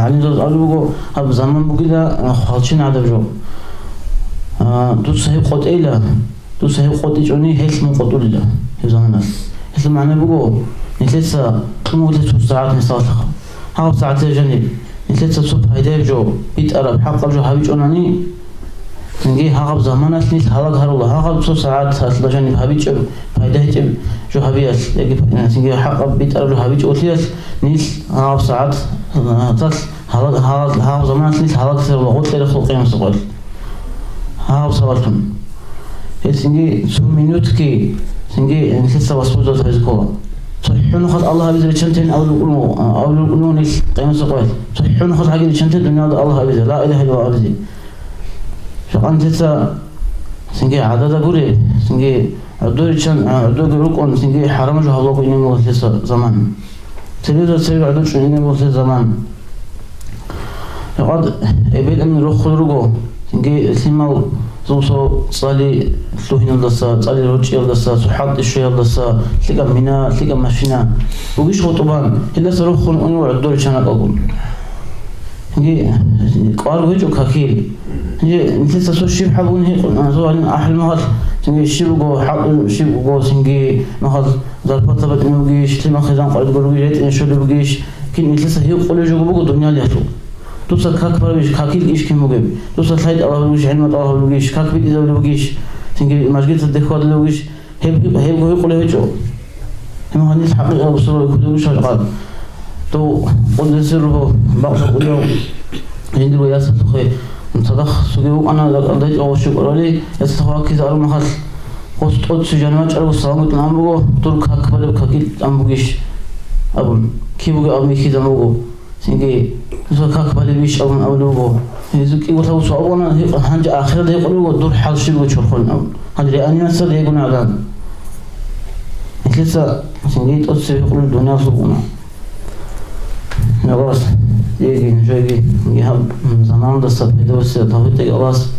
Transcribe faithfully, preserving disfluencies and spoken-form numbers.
ГӀалимзабаз абулеб буго, гьаб заман бугила, а, хвалчен гӀадаб жо. А, дуца гьеб къотӀейила, дуца гьеб къотӀичӀони, гьелъ мун къотӀулила гьеб заманалъ. Гьелъул магӀна буго, нилъеца кьун бугелъул цо сагӀат, мисалалъ, гьаб сагӀаталъ жаниб нилъеца цо пайдаяб жо, битӀараб, хӀакъаб жо гьабичӀонани, цинги гьагъаб заманалъ нилъ гьалаг гьарула, гьагъаб цо сагӀаталъ жаниб гьабичӀеб, пайда гьечӀеб жо гьабиялъ, яги, цинги хӀакъаб битӀараб жо гьабичӀолъиялъ, нилъ гьагъаб сагӀаталъ гьалаг, гьагъаб, гьагъаб заманалъ нилъ гьалаглъи гьарулла, гъоркье рехула къиямасеб къоялъ. Гьагъаб сагӀаталъун. Гьеб цинги цо минутги, цинги нилъеца воспользоваться гьаризе ккола. ЦохӀо нухалъ Аллагь абизе риччанте абулеб букӀун буго, абулеб букӀун буго нилъ къиямасеб къоялъ. ЦохӀо нухалъ гьагире риччанте дуниялда Аллагь абизе, ла илагьа иллаллагь абизе. Жакъа нилъеца цинги гӀадада гуре, цинги гӀодор риччан, гӀодорги рукӀун, цинги хӀарам жо гьабулаго ине мугьлиса заман. Телевизор цеве гӀодор чӀун ине мугьлиса заман. Жакъа эбел-эмен рохулел руго, цинги лъимал зулсо цӀали лъугьиналдаса, цӀали рорчӀиялдаса, цо хӀалтӀи щвеялдаса, лъикӀаб мина, лъикӀаб машина. Бугищ гъутӀубан, гьелдаса рохун унев гӀодор риччан ракӀалгун. Гьанже кӀвар гьечӀо какил. Гьанже нилъеца цо щиб хӀалбун гьикъ-, гьанже гьалин ахӀи махалъ, цинги щиб буго, хӀакъ щиб буго, цинги махалъ зарплата батӀине бугищ, лъимал хизан къваридго ругищ, ретӀине щолеб бугищ, кин нилъеца гьикъулеб жо буго дуниялиялъул. Дуца как барабищ, какил иш кин бугеб? Дуца лъай тӀалаб бугищ, гӀилма тӀалаб бугищ, как битӀизабулеб бугищ, цинги мажгиталде хьвадулеб бугищ? Гьеб, гьебго гьикъулев гьечӀо. Гьеб гьаниб хӀакъикъат бусурбаби кколеб буго шаргӀалъ. Дов къуддиса сирругьу бакъ букӀунев жиндирго ясалъухъе цадахъ цоги вукӀана, дакӀалда гьечӀо гъощи кӀорали, ясалъухъ ваккизе арун махалъ, гъос тӀоцебе жанив вачӀарав салам гьитӀун ан буго, дур как балеб какил тӀан бугищ абун, киб бугеб абун бихьизабун буго. Цинги, дуца как балебищ абун абулеб буго. Гьезул кӀиго лъабго суал бугони, гьикъ-, гьанже ахиралда гьикъулеб буго, дур хӀал щиб буго чорхолин абун. Гьанже реанимациялда йигони гӀадан. Нилъеца цинги тӀоцебе гьикъулел дуниялалъул бугони. Аллагьас диеги нужееги гьаб заманалдаса пайда буссине тавфикъ кьеги Аллагьас.